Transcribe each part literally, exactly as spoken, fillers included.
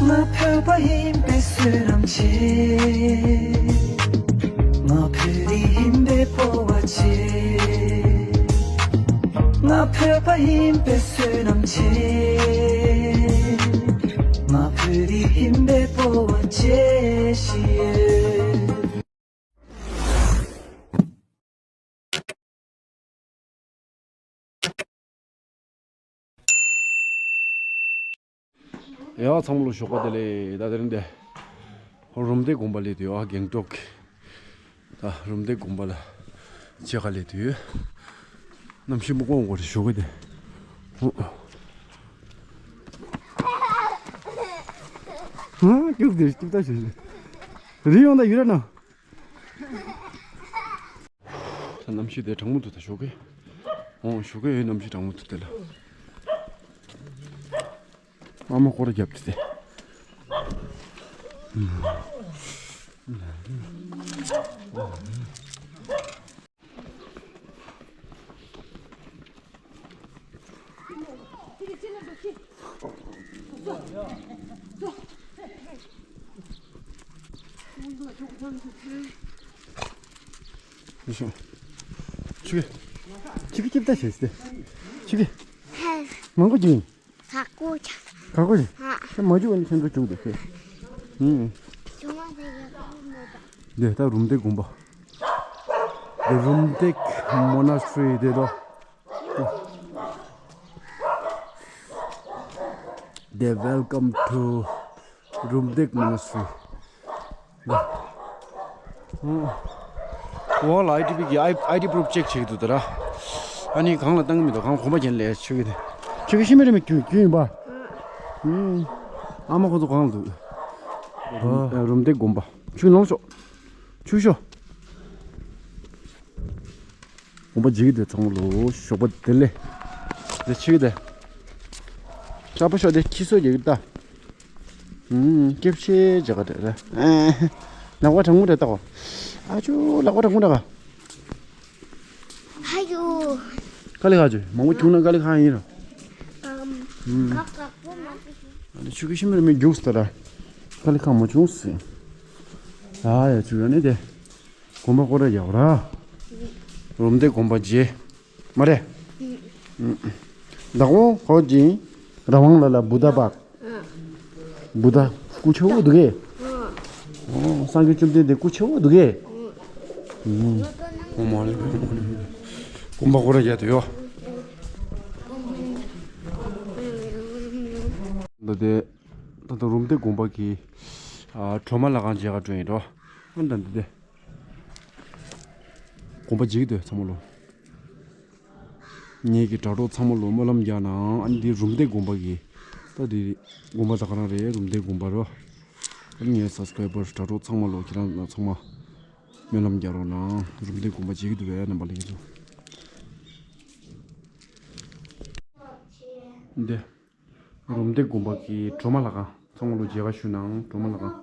ང་བོད་པ་ཡིན་པའི་བསོད་ནམས་ཆེ། ང་བོད་རིགས་ཡིན་པའི་སྤོབས་པ་ཆེ། ང་བོད་པ་ཡིན་པའི་བསོད་ནམས་ཆེ། ང་བོད་རིགས་ཡིན་པའི་སྤོབས་པ་ཆེ་ཞེས། ཡ་ཚང་མ་ལ་ཞོགས་པ་བདེ་ལེགས། ད་དེ་རིང་འདི་རུམ་བཏེག་དགོན་པ་སླེབས་དུས་ཨ་སྒང་ཏོག་གི་ད་རུམ་བཏེག་དགོན་པ་ལ་མཇལ་ཁ་སླེབས་དུས་གནམ་གཤིས་མི་དགོང་དགོང་རེད་ཞོགས་ཀས་དེ། ཧ་སྐྱུག་དེ་སྐྱུག་ད་ཞིག་རི་ཡོང་ད་ཡུ་ར་ན། ད་གནམ་གཤིས་དེ་གྲང་མོ་འདུག་ད་ཞོགས་ཀས། འོང་ཞོགས་ཀས་ཡོད་གནམ་གཤིས་གྲང་མོ་འདུག་དེ་ལ། ཨ་མ་སྐོར་ར་བརྒྱབ་དེ་དེ། ཆུ་ཆུ་ཀི་ཀི་ད་ཤེས་ཏེ། ཆུ་ཀི་མང་པོ་ཅིག་ཡིན། ཁ་ཀོ་ཆ། ཁ་ཀོ་ཆ། ཧ། ཁྱེད་མ་བཅུག་ཨ་ནི་ཁྱེད་ཚོ་བཅུག་འདུག་ཁྱེད། ཧུམ། ཇོ་མ་དེ་ཡག་པོ་མེད་པ། འདི་ད་རུམ་བཏེག་དགོན་པ། འདི་རུམ་བཏེག་མོ་ན་སི་ཊི་རི་འདི་རོ། འདི་welcome to རུམ་བཏེག་མོ་ན་སི་ཊི་རི། འོ་ལ་ཨའི་ཌི་པི་གི་ཨའི་ཨའི་ཌི་པུ་རུབ་ཅེག་བྱེད་ཀྱི་འདུག་ད་ར། ཨ་ནི་གང་ལ་བཏང་གི་མི་འདུག་གང་གོམ་པ་རྒྱན་ལས་ཆུ་གི་དེ། ཆུ་གི་ཤི་མི་རི་མི་རྒྱུ་རྒྱུ་ཡིན་པ། ཨུམ། ཨ་མ་ཁོ་ཚོ་གང་ལ་འདུག་རུམ་ཨ་རུམ་བཏེག་དགོན་པ། ཆུ་ནང་ཤོག་ཆུ་ཤོག་དགོན་པ་མཇལ་གི་འདུག་ཚང་མ་ལོ་ཞོགས་པ་བདེ་ལེགས། དེ་ཆུ་གི་དེ། ཤ་པ་ཤོག་དེ་ཁྱི་སོ་རྒྱག་གི་ད། ཨུམ། སྐྱབས་ཤེས་བྱ་ག་རེ་རེད། ལག་པ་གྲང་མོ་རེད་ལྟ་གོ། ཨ་ཅུ་ལག་པ་གྲང་མོ་རེད་ག། ཧ་ཡོ། དཀའ་ལས་ཁག་ཅིག་མང་པོ་བྱུང་ན་དཀའ་ལས་ཁག་ཡིན་ར། ཨམ། ཨུམ། ཁག་ཁག་པོ་མ་ཅིག་ཨ་ནི་ཆུ་ཁ་ཤི་མི་རི་མི་རྒྱུགས་སྟ་ར། དཀའ་ལས་ཁག་མ་བྱུང་སི། ཨ་ཡ་ཆུ་ཡ་ནི་དེ། དགོན་པ་སྐོར་ར་རྒྱག་ར། རུམ་བཏེག་དགོན་པ་མཇལ། མ་རེད། བདག་པོ་ཧོ་ཅིན་ར་ཝང་ལ་ལ་བུ་དྷ་པཱརྐ་བུ་དྷ་སྐུ་ཆེ་བོ་འདུག་གས། ཨོ་སངས་རྒྱས་བཅོམ་ལྡན་འདས་སྐུ་ཆེ་བོ་འདུག་གས། ཨོ་མ་ལེ་དགོན་པ་སྐོར་ར་རྒྱག་དུ་ཡོ། འདི་དེ་ད་ལྟ་རུམ་བཏེག་དགོན་པ་གི་ཨ་གྲོ་མ་ལ་ཁང་མཇལ་ག་འགྲོ་ཡིན་རོ། ཨ་ད་འདི་དེ་དགོན་པ་མཇལ་གི་འདུག་ཚང་མ་ལོ། ངེད་ཀྱི་དྲ་གྲོགས་ཚང་མ་ལོ་སྨོན་ལམ་རྒྱག་ནའང་ཨ་ནི་འདི་རུམ་བཏེག་དགོན་པ་གི་ད་འདི་དགོན་པ་ད་ག་རང་རེད། རུམ་བཏེག་དགོན་པ་རོ། ཨ་ནི་ངའི་སབ་སི་ཀ་རའི་བར་དྲ་གྲོགས་ཚང་མ་ལོ་ཁྱེད་རང་ཚང་མ་སྨོན་ལམ་རྒྱག་རོགས་གནང་། རུམ་བཏེག་དགོན་པ་མཇལ་གི་འདུག་པས་རྣམ་པ་ལྷན་རྒྱས་ཚོ། འདི་རུམ་བཏེག་དགོན་པ་གི་གྲོ་མ་ལ་ཁང་ཚང་མ་ལོ་མཇལ་ཁ་ཞུ་ནའང་གྲོ་མ་ལ་ཁང་།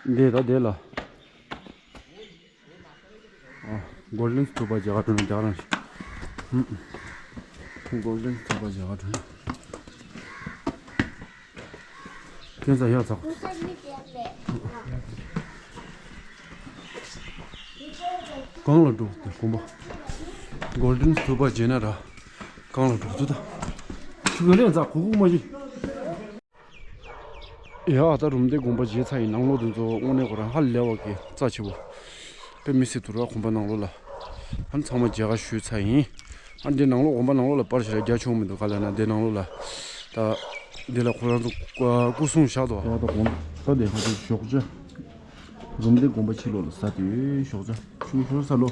འདི་ད་དེ་ལ། ཨ། གོལ་ཌེན་ཐུག་པ་མཇལ་ག་འགྲོ་ན་རྒྱ་རང་ཞིག་ཧུམ། གོལ་ཌེན་ཐུག་པ་མཇལ་ག་འགྲོ་ན། ཁྱོད་ཚ་ཡག་ཚ། གང་ལ་འགྲོ་དེ་དགོན་པ། གོལ་ཌེན་ཐུག་པ་མཇལ་ན་ར། གང་ལ་འགྲོ་དུ་ད། ཁྱོད་ལས་ཚ་གུ་གུ་མ་ཞིག་ཡ་ད་རུམ་བཏེག་དགོན་པ་མཇལ་ཚར་ཡིན། ནང་ལོགས་དེ་ཚོ་དངོས་གནས་ཁོ་རང་ཧ་ལས་པ་གི་རྩ་ཆེ་བོ། དཔེ་མི་སྲིད་དུ་ར་དགོན་པ་ནང་ལོགས་ལ། ཨ་ནི་ཚང་མ་མཇལ་ཁ་ཞུས་ཚར་ཡིན། ཨ་འདི་ནང་ལོགས་དགོན་པ་ནང་ལོགས་ལ་པར་ཞེ་དྲག་རྒྱག་ཆོག་མི་འདུག་ག་ལ་ན་འདི་ནང་ལོགས་ལ། ད་འདི་ལ་ཁོ་རང་ཚོ་སྐུ་གསུང་བཞག་འདུག་ཡ་ད་དགོན་ད་འདི་ཧ་ཅང་ཞོགས་ཇ། རུམ་བཏེག་དགོན་པ་ཕྱི་ལོགས་ལ་ས་དེ་ཞོགས་ཇ་ཆུང་ཤོར་ས་ལོ།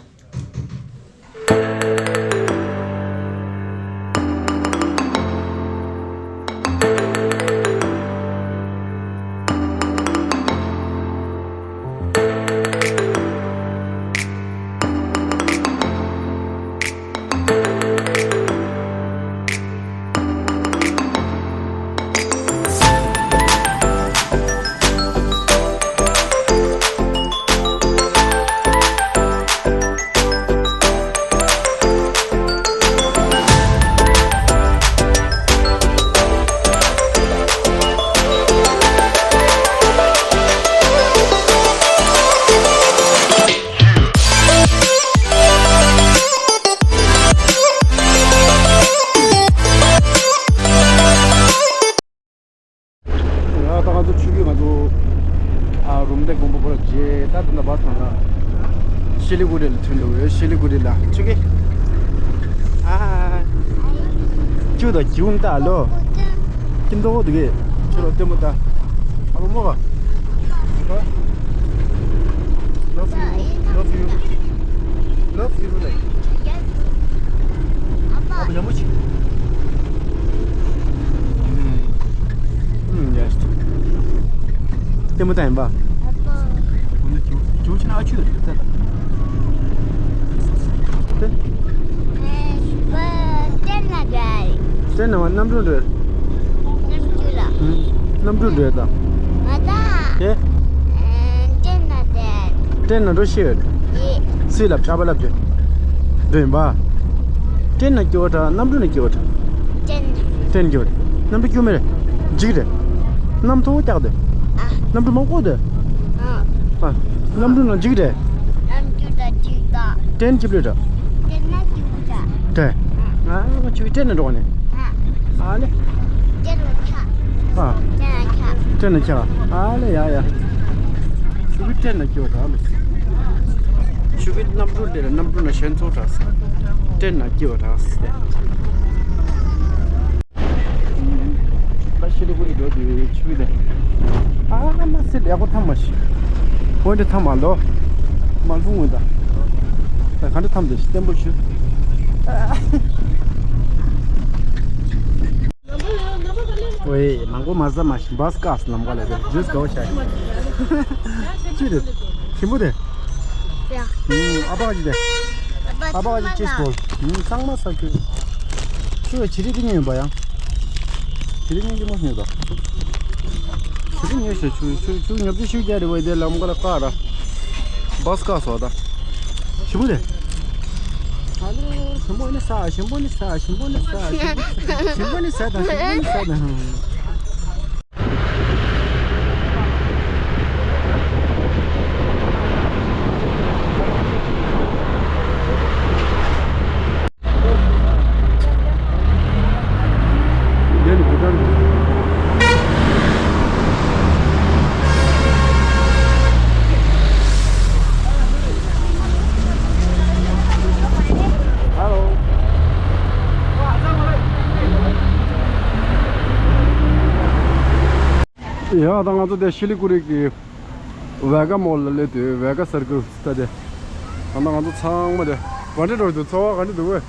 ཤི་ལི་གུ་རི་ལ་ཐོན་འདུག་ཤི་ལི་གུ་རི་ལ་ཆུ་གི་ཨ་ཆུ་དང་གྱི་འུམ་ཏ་ལོ། ཀྱི་མདོག་འདུག་གི་ཆུ་ལ་ལྟད་མོ་ལྟ། ཨ་མ་མོ་ག Love you. Love you. Love you. Like. ཨ་ཕ་ཡག་མོ་ཆེ། ཨུམ། ཨུམ། Yes. ལྟད་མོ་ལྟ་ཡིན་པ། ཨ་ཕ། འོ་ན་ཇོ་ཇོ་ཆེ་ན་ཨ་ཆུ་ལ་ལྟ་ད། ལྟ། ལྟད་ན་ག་རེ། ལྟད་ན་བ་གནམ་གྲུ་འགྲོ། གནམ་གྲུ་ལ། ཨུམ། གནམ་གྲུ་འགྲོ་ད། ང་ད། ཨེ། ལྟད་ན་ལྟད། ལྟད་ན་འགྲོ་ཤེས་ཡོད། ཡེ། སུས་ལབ་ཁྲ་པ་ལབ་རྒྱུ། འགྲོ་ཡིན་པ། ལྟད་ན་སྐྱོ་བ་དྲག་གནམ་གྲུ་ན་སྐྱོ་བ་དྲག་ལྟད་ན། ལྟད་ན་སྐྱོ་བ་དྲག་གནམ་གྲུ་སྐྱོ་མེད་རེད། འཇིགས་རེད། གནམ་ཐོག་བཀྱག་དེ། ཨ། གནམ་གྲུ་མང་པོ་དེ། ཨ། ཨ། གནམ་གྲུ་ན་འཇིགས་རེད། གནམ་གྲུ་ད་འཇིགས་ད། ལྟད་ན་སྐྱིད་པོ་དྲག་ལྟད་ན་སྐྱིད་པོ་དྲག་ལྟད། ཨ། ང་ཆུ་ལྟད་ན་འགྲོ་ནས། ཨ། ཨ་ལེ། ལྟད་ན་ཆགས། ཨ། ལྟད་ན་ཆགས། ལྟད་ན་ཆགས། ཨ་ལེ་ཡ་ཡ། ཆུ་གི་ལྟད་ན་སྐྱིད་པོ་དྲག་ལེ། ཆུ་གི་གནམ་གྲུ་ལས་ལ་གནམ་གྲུ་ན་ཞེན་ཚོ་དྲག་ལྟད་ན་སྐྱིད་པོ་དྲག་ལ་ཤི་ལི་གུ་རི་འགྲོ་དུས་ཆུ་ལས། ཨ་མ་སི་ལས་ཁོ་ཐ་མ་ཤི། འོན་ཏེ་ཐ་མ་ལོ། མ་ལྷུང་འོན་ད། ད་ག་འདྲ་ཐམ་དེ་ཤི་བརྟན་པོ་ཤི། ཝེ། མང་པོ་མ་ཟ་མ་ཤི་བྷ་སི་ཀ་སི་ལམ་ཀ་ལས་དེ་ཇུས་ག་བོ་ཤ་ཤི། ཅི་རེད། ཞིམ་པོ་དེ། ཨ་ཕ་ག་ཅི་དེ། ཨ་ཕ་ག་ཅི་ཅིས་པོ། ཚང་མ་ཟ་རྒྱུ། ཁྱོད་ཇི་རིགས་ཀྱི་ཉོས་ཡོད་པ་ཡང་། ཇི་རིགས་ཉོས་ཀྱི་མ་ཉོས་ད། ཇི་རིགས་ཉོས་ཤེས་ཆུ་ཆུ་ཆུ་ཉོ་རྒྱུ་ཤུགས་རྒྱག་རེ་བ་དེ་ལམ་ཀ་ལ་བཀག་ར། བྷ་སི་བཀག་སོ་ད། ཞིམ་པོ་དེ། ཨ་ལོ། ཞིམ་པོ་ནི་ཟ། ཞིམ་པོ་ནི་ཟ། ཞིམ་པོ་ནི་ཟ། ཞིམ་པོ་ནི་ཟ་དང་། ཞིམ་པོ་ནི་ཟ་དང་། ཡ་ད་ང་ཚོ་དེ་ཤི་ལི་གུ་རི་གི་ཝེ་ག་མོལ་ལ་སླེབས་དུས་ཝེ་ག་སར་ཀལ་ལྟ་དེ། ད་ང་ཚོ་ཚང་མ་དེ་ག་འདྲ་འགྲོ་འདུག་ཚོར་བ་ག་འདྲ་འདུག་ཝེ།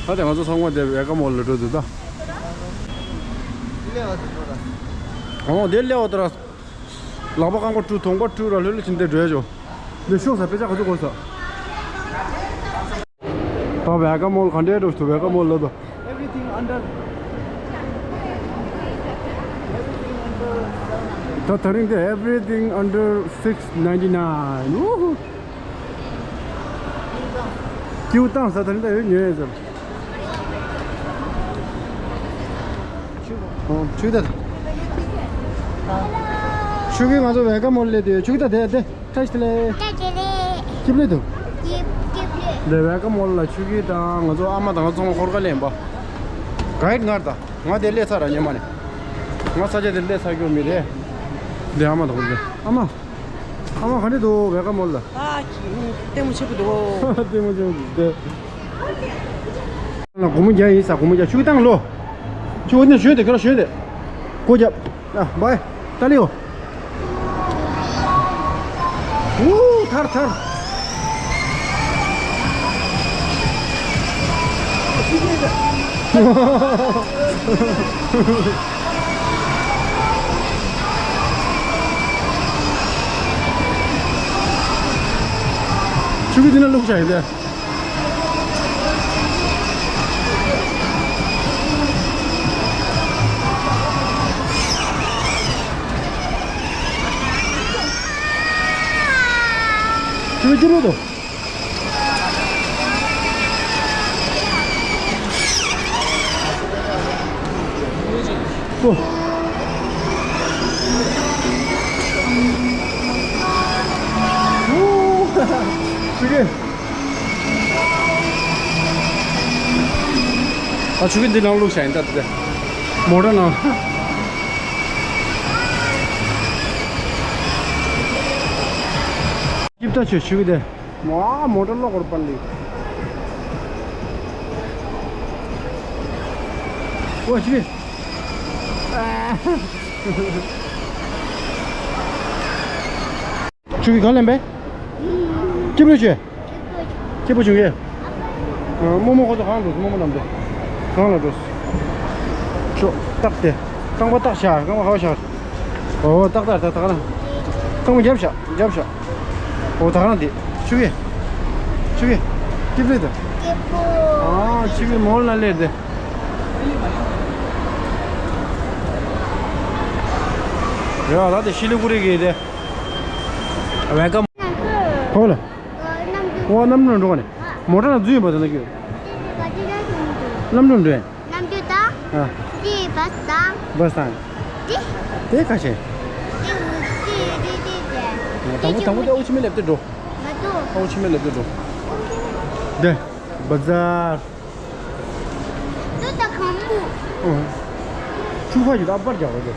ད་དེ་ང་ཚོ་ཚང་མ་དེ་ཝེ་ག་མོལ་ལ་འགྲོ་འདུག་ད། ཨོ་དེ་སླེབས་འོ་ད་ར། ལག་པ་རྐང་པ་བཀྲུ་གདོང་པ་བཀྲུ་ར་ལྷོད་ལྷོད་བྱིན་ཏེ་འགྲོ་ཡ་ཇོ། འདི་ཤོག་ས་དཔེ་ཆ་ག་ཚོད་དགོས་ས། ད་ཝེ་ག་མོལ་ག་འདྲའི་འགྲོ་ཐུབ་ཝེ་ག་མོལ་ལ་དོ། Everything under, everything under seven hundred. ད་ད་རིང་དེ་everything under six ninety nine. ཝུ་ཧུ། ཀྱིའུ་བཏང་ས་ད་རིང་ད་ཡོད་ཉོས་ཡོད་ཟེར། ཨོ་ཆུ་ད། ཆུ་གི་ང་ཚོ་ཝེ་ག་མོལ་ལ་དེ་ཆུ་ད་དེ་དེ། བཀྲ་ཤིས་བདེ་ལེགས། བཀྲ་ཤིས་བདེ་ལེགས། སྐྱིད་པོ་ལེ་འདུག་སྐྱིད་སྐྱིད་པོ་ལེ། འདི་ཝེ་ག་མོལ་ལ་ཆུ་གི་དང་ང་ཚོ་ཨ་མ་དང་ང་ཚོ་ཚང་མ་འཁོར་ག་ལེན་པ། ག་ཡིད་ངར་ད། ང་དེ་སླེབས་ཚར་ར་ཉི་མ་ནས། ང་ས་ཆ་དེ་སླེབས་ཚར་རྒྱུ་མི་རེད། འདི་ཨ་མ་དང་ཁོ་ཚོ། ཨ་མ། ཨ་མ་ག་འདྲ་འདུག་ཝེ་ག་མོལ་ལ། ཨ་ལྟད་མོ་ཆེ་པོ་འདུག་ལྟད་མོ་ཆེ་པོ་འདུག་ལ་སྒོར་མོ་བརྒྱ་ཡིན་ས་སྒོར་མོ་བརྒྱ་ཆུ་གི་བཏང་ལོ། ཆུ་འོ་ནས་ཞོན་དེ་ཁྱོད་ར་ཞོན་དེ། སྒོ་རྒྱབ། ཨ་བའི། ཏཱ་ལི་ཡོ། ཨུ་ཐར་ཐར། ཆུ་གི་འདི་ན་བླུགས་བྱ་ཡིན་ཏེ། ཁྱོད་ཀྱི་རོ་དོ། ཨོ། ཨོ། ཆུ་གི། ཨ་ཆུ་གི་འདི་ནང་བླུགས་བྱ་ཡིན་ད་དེ། མོ་ཊ་ནང་། ད་ཆོས་ཆུ་གི་དེ། མ་མོ་ཊ་ལོག་གོར་པ་ལི། ཨོ་ཆི། ཆུ་གི་ག་ལེན་པས། སྐྱིད་པོ་ཆོས། སྐྱིད་པོ་བྱུང་གི། རྨོ་མོ་ཁོ་ཚོ་གང་འགྲོ་སོང་། རྨོ་མོ་རྣམས་དེ་གང་ལ་འགྲོ་སོང་། ཅོ་སྟག་དེ། རྐང་པ་སྟག་ཤ། རྐང་པ་ཧ་བ་ཤ། ཨོ་སྟག་སྟག་སྟག་སྟག་ན། རྐང་པ་རྒྱབ་ཤ་རྒྱབ་ཤ། ཨོ་ད་ག་རང་དེ། ཆུ་གི། ཆུ་གི། སྐྱིད་པོ་དང་། སྐྱིད་པོ། ཨ་ཆུ་གི་མོལ་ན་ལེར་དེ། རེ་བ་ད་དེ་ཤི་ལི་གུ་རི་གི་དེ། ཝེལ་ཀམ། ཁོ་ལ། ཨོ་གནམ་གྲུ་འགྲོ་ག་ནས། མོ་ཊ་ལ་འཛུལ་ཡོད་པ་དེ་ན་ཁྱོད། གནམ་གྲུ་འགྲོ་ཡ། གནམ་གྲུ་དང་། ཨ། དེ་བ་སི་དང་། བ་སི་དང་། དེ། དེ་ཁ་ཤས། དེ་དེ་དེ་དེ། དང་པོ་དང་པོ་དེ་ཨུ་ཆི་མེ་ལེབ་དེ་འགྲོ། མ་དོ། ཨུ་ཆི་མེ་ལེབ་དེ་འགྲོ། དེ། བ་ཛར། དེ་ད་གང་མོ། ཨོ། ཆུ་ཁ་ཡོད་ད་པར་རྒྱག་རོགས་དེ།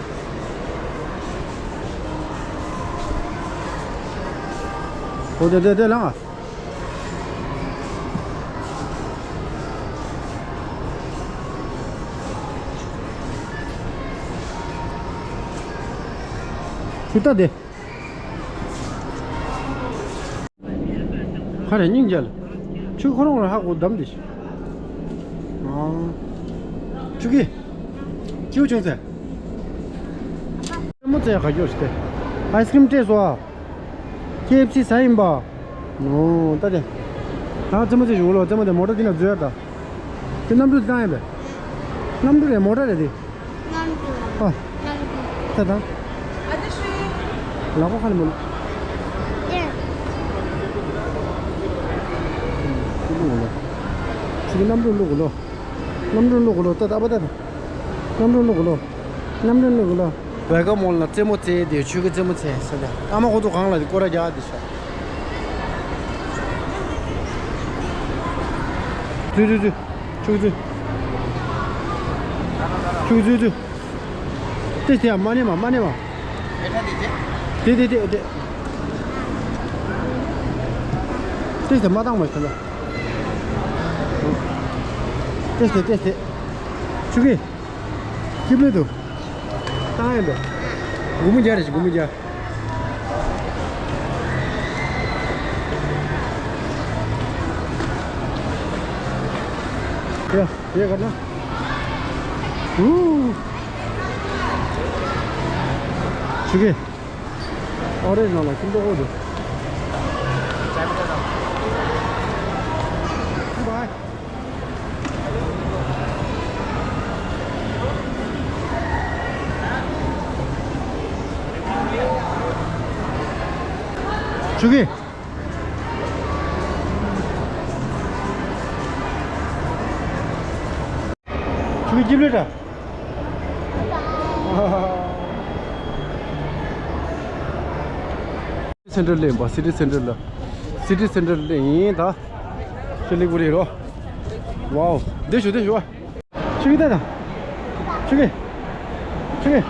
ཨོ་དེ་དེ་དེ་ལངས་ཨ། ཆུ་རྟ་དེ། ཁ་རེ་སྙིང་རྗེ་ལ། ཆུ་ཁོ་རང་ལ་ཧ་གོ་བསྡམས་དེ་ཤི། ཨང་། ཆུ་གི། ཆུ་བྱུང་ཚེ། རྩེད་མོ་རྩེ་ག་རྒྱོ་ཞིག་སྟེ། ཨའི་སི་ཀྲིམ་སྤྲད་སོ་ཨ། ཀེ་ཨེཕ་སི་ཟ་ཡིན་པ། ཨོ་ད་དེ། ད་རྩེད་མོ་རྩེ་བཞུགས་ལོ། རྩེད་མོ་དེ་མོ་ཊ་དེ་ན་འཛུལ་ཡ་ད། དེ་གནམ་གྲུ་དེ་བཏང་ཡིན་པས། གནམ་གྲུ་རེད་མོ་ཊ་རེད་དེ། གནམ་གྲུ། ཨ། གནམ་གྲུ། ད་ད། ལག་པ་ཁ་ལ་མོ། ཡ། ཁྱི་གནམ་གྲུ་བླུག་གོ་ལོ། གནམ་གྲུ་བླུག་གོ་ལོ། ད་ད་པ་ད་ད། གནམ་གྲུ་བླུག་གོ་ལོ། གནམ་གྲུ་བླུག་གོ་ལོ། ཝེལ་ཀམ་མོལ་ལ་རྩེད་མོ་རྩེ་དེ། ཆོས་ཀྱི་རྩེད་མོ་རྩེ་ས་ད། ཨ་མ་ཁོ་ཚོ་གང་ལ་སྐོར་ར་རྒྱག་དེ་ཤ། ཙུ་ཙུ་ཙུ། ཆུ་ཙུ། ཆུ་ཙུ་ཙུ། དེ་དེ་མ་ནེ་མ་མ་ནེ་མ། དེ་དེ་དེ་དེ། དེ་དེ་མ་བཏང་མ་ཤ་ལ། དེ་དེ་དེ་དེ། ཆུ་གི། སྐྱིད་པོ་འདུག་བཏང་ཡ་འདུག་སྒོར་མོ་བརྒྱ་རེ་ཞིག་སྒོར་མོ་བརྒྱ། ཡ་ཡ་ག་ན། ཧུ། ཆུ་གི། ཨོ་རེ་ནང་ལ་ཁྱིམ་ཐོག་འོ་འདུག་བའི། ཆུ་གི། ཆུ་གི་ཅི་ལོས་འདྲ། སེན་ཊར་ལ་ཡིན་པ། སི་ཊི་སེན་ཊར་ལ། སི་ཊི་སེན་ཊར་ལ་ཡིན་ད། ཤི་ལི་གུ་རི་རོ། ཝའོ། འདི་ཞུ་འདི་ཞུ་བ། ཆུ་གི་ལྟ་དང་། ཆུ་གི། ཆུ་གི།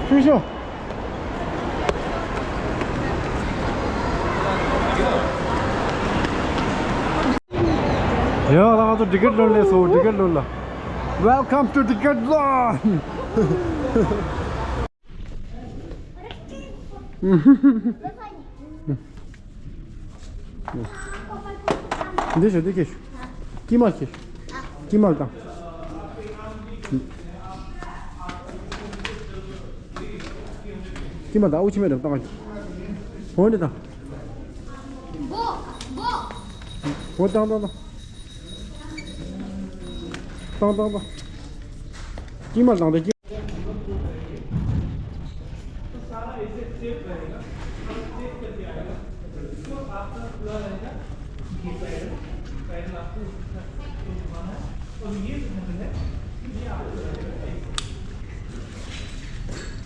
ཆུ་གི་ཤོག་ཡ་ད་ང་ཚོ་ཌི་ཀེཊ་ལོན་སླེབས་སོང་། ཌི་ཀེཊ་ལོན་ལ། Welcome to Decathlon. འདི་ཞོ་འདི་ཁྱེར་ཤོག་དཀྱིལ་མ་ཁྱེར་ཤོག་དཀྱིལ་མ་བཏང་། དཀྱིལ་མ་བཏང་། དབུ་ཕྱི་མ་རེ་བཏང་། འོ་འདི་བཏང་། འོ་བཏང་བཏང་བཏང་། བཏང་བཏང་བཏང་། དཀྱིལ་མ་བཏང་སྟེ།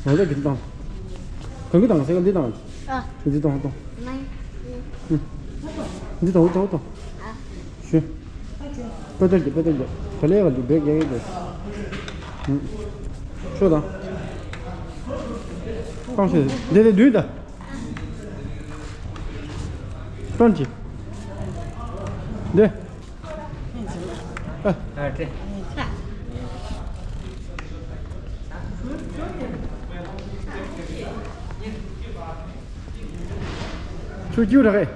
ང་ཚོ་འདི་བཏང་། གང་གི་བཏང་ཟེར་ག་འདི་བཏང་། ཨ། འདི་བཏང་བཏང་། མ། འདི་བཏང་བཏང་བཏང་། ཨ། ཞུ། པེ་ཏལ་གྱི་པེ་ཏལ་གྱི་དེ་ལས་ཡག་གི་བེག་རྒྱག་གི་འདུག་ཤོ་དང་། བཏང་ཤོ་འདི་དེ་བདུན་ད། སྤྲོན་གྱི། འདི། ཨ། ཆུ་རྒྱུག་རག་གི།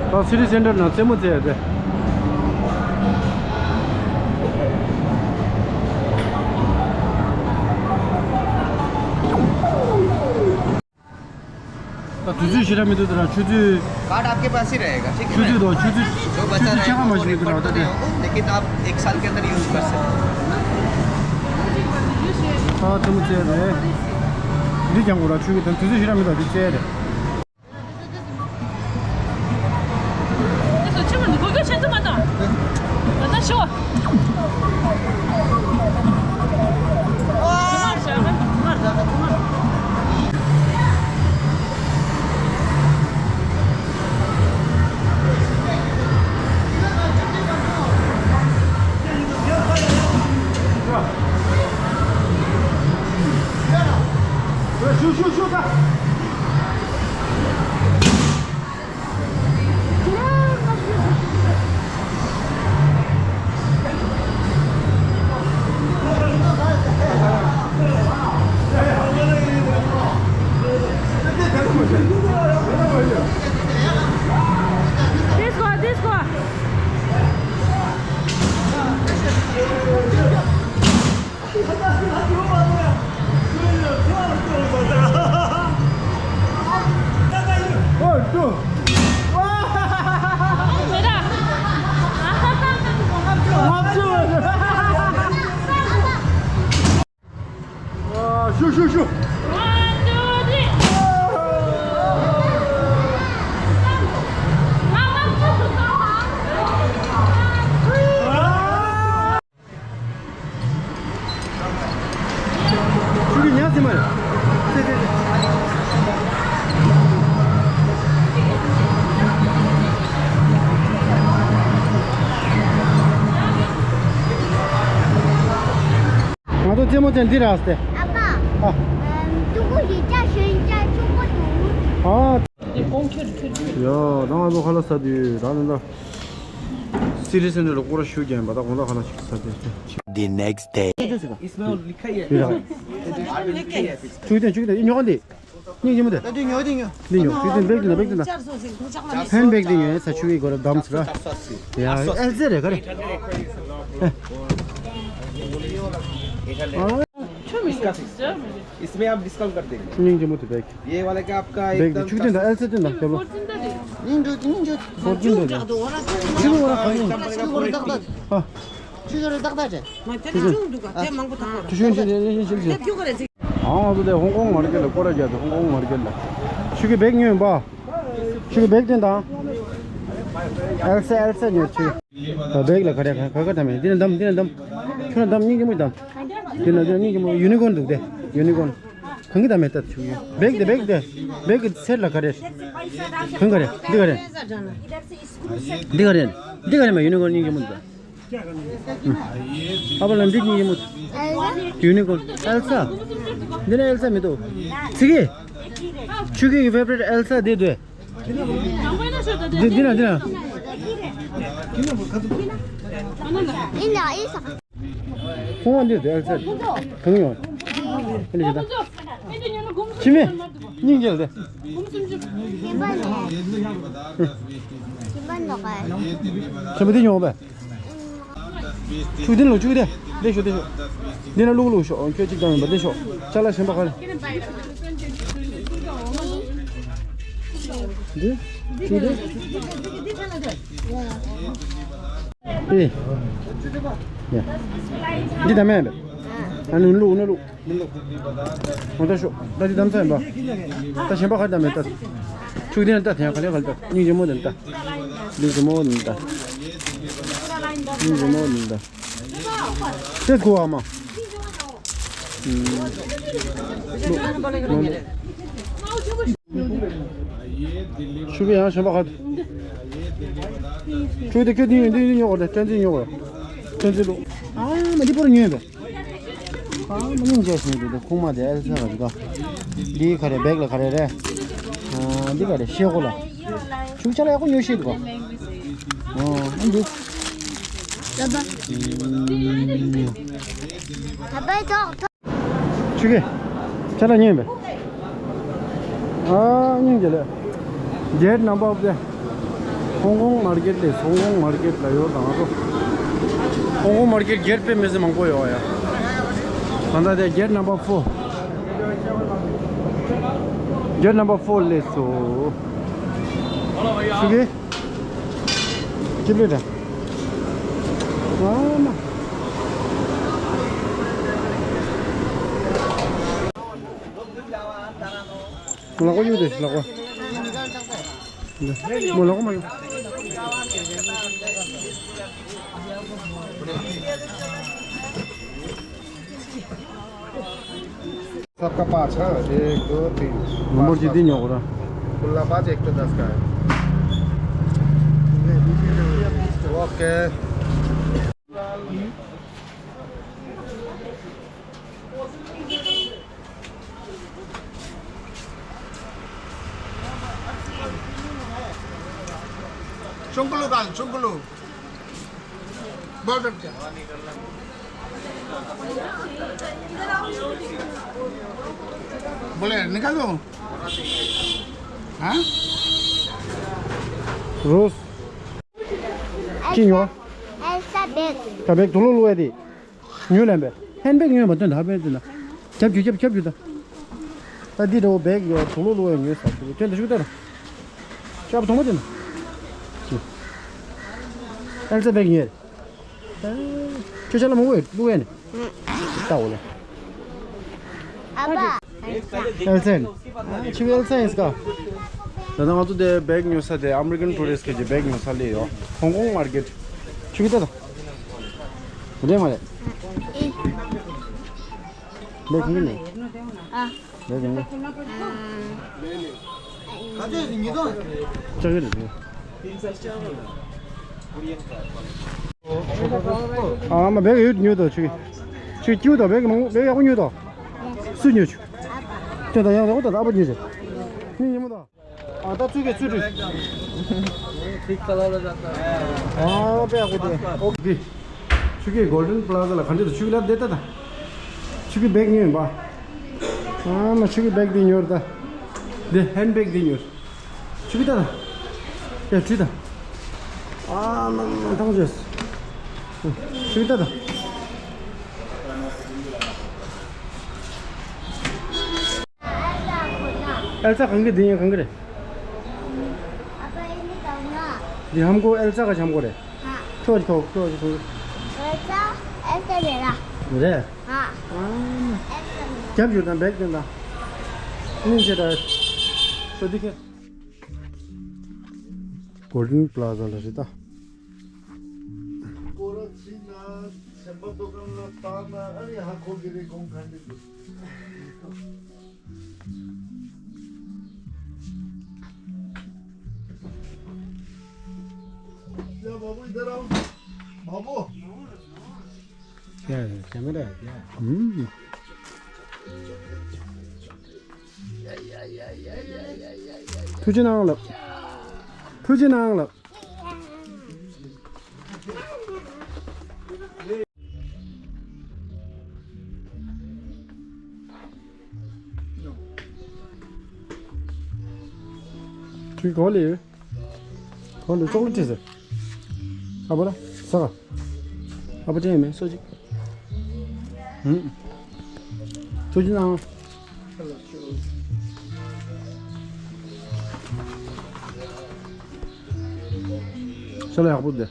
ད་སི་ཊི་སེན་ཊར་ནང་རྩེད་མོ་རྩེ་ཡ་དེ། ད་དུས་ཚོད་ཞེ་དྲག་མི་འདུག་ད་ཆུ་ཚོད། कार्ड आपके पास ही रहेगा, ठीक है? ཆུ་ཚོད་དང་ཆུ་ཚོད། जो ཆུ་बचा ཚོད་रहेगा, ཕྱེད་ཀ་མ་ཞིག་མི་འདུག་ད་ལྟ་དེ། लेकिन आप एक साल के अंदर यूज़ कर सकते हैं। ད་རྩེད་མོ་རྩེ་ཡ་རེད། འདི་ཀྱང་གོ་ར་ཆུ་གི་ད་དུས་ཚོད་ཞེ་དྲག་མི་འདུག་འདི་རྩེ་ཡ་རེད། This one, this one. Shoot, shoot, shoot. ཆུ་གི་ཉག་ཟིན་མ་རེད། ཚེ་ཚེ་ཚེ། ང་ཚོ་རྩེད་མོ་རྩེ་འདི་རག་སྟེ། ཨ་ཕ། ཨ། ཨམ། ཕྲུ་གུ་ཞིག་ཅག་གཞོན་ཅག་ཕྲུ་གུ་འདུག་ཨ། ཡ། ད་ང་ཚོ་ཁ་ལག་ཟ་དུས་རང་རང་ད། སི་ཊི་སེན་ཊར་ལ་སྐོར་ར་ཞུ་རྒྱག་ཡིན་པ། ད་དགོང་དག་ཁ་ལག་ཞིག་ཟ་དེ། The next day. इसमें और लिखा ही है। ཡོད་ར། ཆུ་དེ་ཆུ་དེ་ཉོ་ག་འདི། སྙིང་རྗེ་མོ་དེ། ད་དུས་ཉོ་དེ་ཉོ། འདི་ཉོ། དུས་དེ་འབེག་དེ་ན་འབེག་དེ་ན། ཧན་འབེག་དེ་ཉོ་ཡ་ས་ཆུ་གི་སྒོ་ར་བསྡམས་ཟེར་ར། ཡ་ཨེལ་ཙེ་རེད་ག་རེ། ཨ། इसमें आप डिस्काउंट कर देंगे। སྙིང་རྗེ་མོ་དེ་འབེག། ये वाला क्या आपका འབེག་དེ་एकदम ཆུ་དེ་ད་ཨེལ་ཙེ་དེ་ད་སྐྱབས་ལོ། སྙིང་རྗེ་སྙིང་རྗེ། ཧོར་ཅུང་དེ་ད། ཆུ་བོ་ར་ག་ཡིན། ཆུ་བོ་ར་ཏག་ཏག་ཅེ། ཨ། ཆུ་བོ་ར་ཏག་ཏག་ཅེ། མ་དེ་ཆུང་འདུག་ག་དེ་མང་པོ་ཐག་པ་ར། ཆུ་ཆུང་ཆེ་ཆེ་ཆེ་ཆེ་ཆེ། དེ་ཁྱུག་ག་རེ་ཟིག་ཨང་ང་ཚོ་དེ་ཧོང་ཀོང་མར་ཀེ་ཊི་ལ་སྐོར་ར་རྒྱག་དེ། ཧོང་ཀོང་མར་ཀེ་ཊི་ལ། ཆུ་གི་འབེག་ཉོས་ཡིན་པ། ཆུ་གི་འབེག་དེ་ད། ཨེལ་ཙེ་ཨེལ་ཙེ་ཉོས་ཆུ། ད་འབེག་ལ་ག་རེ་ག་ག་ག་ད་མེད། འདི་ན་འདམ། འདི་ན་འདམ། ཆུ་ན་འདམ། སྙིང་རྗེ་མོ་འདམ། འདི་ན་འདི་ན་སྙིང་རྗེ་མོ། ཡུ་ནི་ཀོན་འདུག་དེ། ཡུ་ནི་ཀོན། གང་གི་ད་མེད་ད་ཆུ་གི། འབེག་དེ་འབེག་དེ། འབེག་གི་ཚེར་ལ་ག་རེ། གང་ག་རེ། འདི་ག་རེ། འདི་ག་རེ། འདི་ག་རེ་མ། ཡུ་ནི་ཀོན་སྙིང་རྗེ་མོ་འདུག་ཨ་ཕ་ལ་འདི་གཉིས་ཡིན་མོ། ཡུ་ནི་ཀོན། ཨེལ་ས། འདི་ན་ཨེལ་ས་མི་འདུག་ཚིག་གི། ཆུ་གི་ཕེ་ཝ་རིཊ་ཨེལ་ས་འདི་འདུག་འདི་འདི་ན་འདི་ན། ཁོང་འདི་འདུག་ཨེལ་ས། གང་ཡོང་། འདི་ད། ཕྱི་མི། སྙིང་རྗེ་ལ་དེ། ཁྱིམ་པ་འདི་ཉོ་བས། ཆུ་དེ་ལོ་ཆུ་དེ། དེ་ཤོ་དེ་ཤོ། འདི་ན་ལུག་ལུག་ཤོ། ཁྱོད་གཅིག་ཀྱང་ཡིན་པ་དེ་ཤོ། ཅ་ལག་གཞན་པ་ག་རེ། འདི། ཆུ་དེ། ཨེ། ཡ། འདི་ད་མེད་པས། ཨ་ནི་ལུག་ནི་ལུག་ཨོ་ད་ཤོག་ད་ཅི་དམ་ཚ་ཡིན་པ། ད་གཞན་པ་ཁ་ད་མེད་ད། ཕྱུགས་དེ་ན་ད་དེ་ཡང་ག་ལེ་ག་ལེ་ད། སྙིང་རྗེ་མོ་དེ་ན་ད། སྙིང་རྗེ་མོ་དེ་ན་ད། སྙིང་རྗེ་མོ་དེ་ན་ད། དེ་གོ་བ་མ། ཕྱུགས་ཡང་གཞན་པ་ཁ། ཕྱུགས་དེ་ཁྱོད་དེ་ཡོད་དེ་ཡོད་ཉོ་གོ་ད། ཏན་ཏན་ཉོ་གོ་ད། ཏན་ཏན་ལུག་ཨ་མ་འདི་པོར་ཉོས་པས། ཨ་མ་སྙིང་རྗེ་ཞིག་འདུག་ད་ཁུག་མ་དེ་ཨེལ་ས་ར་འདུག་ད། འདི་ག་རེ་བེག་ལ་ག་རེ་རེད། འདི་ག་རེ་ཤེལ་སྒོ་ལ། ཆུ་ཆ་ལ་ཡག་པོ་ཉོ་ཤེས་འདུག་ག་ཨོ་འདི། ཆུ་གི་ཆ་ལ་ཉོས་པས། ཨ་སྙིང་རྗེ་ལེ། Gate number of the Hong Kong market ལས། Hong Kong market ལ་ཡོད་དང་ང་ཚོ། Hong Kong market gate དཔེ་མི་སྲིད་མང་པོ་ཡོད་ཡ། ད་ལྟ་དེ་gate number four། Gate number four ལས་སོ། ཆུ་གི་ཅི་ལོས་དྲ། ཨ་མ། ལག་པ་གཡུག་དེ་ལག་པ། མོ་ལག་པ་མ་གཡུག सबका पाँच, हाँ? एक, दो, तीन। नंबर जी तीन होगा। खुला पाँच, एक तो दस का है। ओके। चुंकलू काल, चुंकलू। बोले निकाल दो। हाँ? Rose. ཅི་ཉོ། ཨེལ་ས་བེག་ད་བེག་དུ་ལོ་ལོ་ཡ་དེ། ཉོས་ལན་པས། ཧན་བེག་ཉོས་མ་སྟོན་ད་ཧ་པན་དེ་ན། རྒྱབ་རྒྱུ་རྒྱབ་རྒྱབ་རྒྱུ་ད། ད་འདི་འདྲ་བོ་བེག་ཡོད་དུ་ལོ་ལོ་ཡ་ཉོས་ས་དུ་སྟོན་ད་ཤུགས་ད་ར། ཤ་བ་ཐོང་མ་དེ་ན། ཨེལ་ས་བེག་ཉོས། ཁྱོད་ཅག་ལ་མོ་བས་བླུག་ཡས་ནི། ལྟ་འོ་ལ། ཨ་ཕ། ཨེལ་ས་ཡིན། ཨ་ཆི་ཨེལ་ས་ཡིན་ཀ་ད་ལྟ་ང་ཚོ་དེ་བེག་ཉོ་ས་དེ་ཨ་མི་རི་ཀན་ཊུ་རི་སི་ཊི་གི་བེག་ཉོ་ས་སླེབས་ཡོད། ཧོང་ཀོང་མར་ཀེཊ། ཆུ་གི་ལྟ་ད། རེད་མ་རེད། བེག་ག་གི་ནས། ཨ། བེག་ག་གི་ནས། ལྕགས་ཀྱི་རེད་དེ། ཨ་མ་བེག་ཡོད་ཉོས་དོ་ཆུ། ཆུ་སྐྱིད་དོ་བེག་མང་བེག་ཡག་པོ་ཉོས་དོ། སུས་ཉོས་ཆུ། དེ་དང་ཡང་ཡག་པོ་དང་ཨ་ཕ་ཉོས་ཆུ། མི་ཉིན་མོ་དང་། ཨ་ད་ཚུ་གི་ཚུ་ཁྲུས། ཨ་པེ་ཨ་ཁུ་དེ་ཨོ་དེ། ཆུ་གི་གོལ་ཌན་པ་ལ་ཛ་ལ་ག་འདྲ་དུ་ཆུ་གི་ལ་དེ་ད་ད། ཆུ་གི་བེག་ཉོས་ཡིན་པ། ཨ་མ་ཆུ་གི་བེག་དེ་ཉོས་ད། དེ་ཧན་བེག་དེ་ཉོས། ཆུ་གི་ད་ད། ཡ་ཁྲུས་ད། ཨ་མ་མ་ཐང་ཅེས། ཆུ་གི་ད་ད། ཨེལ་ས་གང་གི་འདི་ཡིན་གང་གི་རེད། འདི་ཧམ་གོ་ཨེལ་ས་ག་ཧམ་གོ་རེད། ཁྱོད་ཀྱི་ཁྱོད་ཁྱོད་ཀྱི་ཁྱོད་ཀྱི། ཨེལ་ས་ཨེལ་ས་རེད་ར། རེད། རྒྱབ་ཡོད་དང་བེག་ཡོད་དང་། སྙིང་རྗེ་དང་། སོ་འདི་ཁེ། གོལ་ཌན་པ་ལ་ཛ་ལ་རེད་ད། སྐོར་ར་ཕྱིན་ན་སེམས་པ་དོ་གམ་ལ་བཏང་ན་ཨ་ནི་ཧ་གོ་གི་རེད་དགོངས་ག་འདི་འདུག་ཡ་མ་བུ་ཡི་དེ་རང་མ་བུ། ཡ་ཡ་ཁྱེད་མི་རེད་ཡ། ཐུགས་རྗེ་གནང་ལགས། ཐུགས་རྗེ་གནང་ལགས། ཁྱོད་གོ་ལེ། གོ་ལེ་ཅོག་ལེ་ཊི་ཟེར། ཨ་བ་ར་ས་ག་ཨ་བ་ཏྲེ་མེ་སོ་ཅིག་ཧུམ། ཐུགས་རྗེ་གནང་། ཤ་ལ་ཡག་པོ་འདི།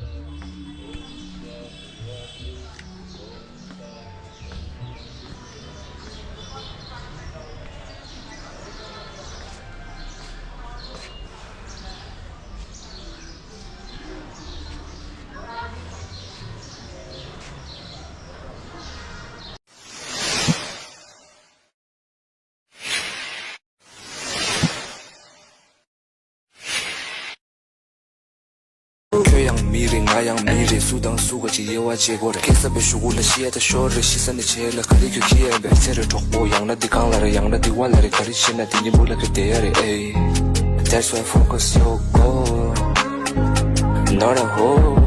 ཁྱོད་ཡང་མི་རེད་ང་ཡང་མི་རེད། སུ་དང་སུ་ག་ཅིག་དབྱེ་བ་འབྱེད་དགོས་རེད། སྐད་གསར་པའི་གཞུག་གུ་ལ་ཤི་ཡ་ད་ཤོར་རེད། ཤི་ས་ནས་བྱེད་ལ་ག་རེ་ཁྱོད་ཁྱི་ཡ་ཡིན་པས། ཚེ་རེ་གྲོགས་པོ་ཡང་ན་འདི་གང་ལ་རེད། ཡང་ན་འདི་བ་ལ་རེད། ག་རེ་བྱེད་ན་འདི་གཉིས་པོ་ལ་ཁྱོད་བསྡད་ཡ་རེད་ཨེ། That's why focus your goal, not a hoe.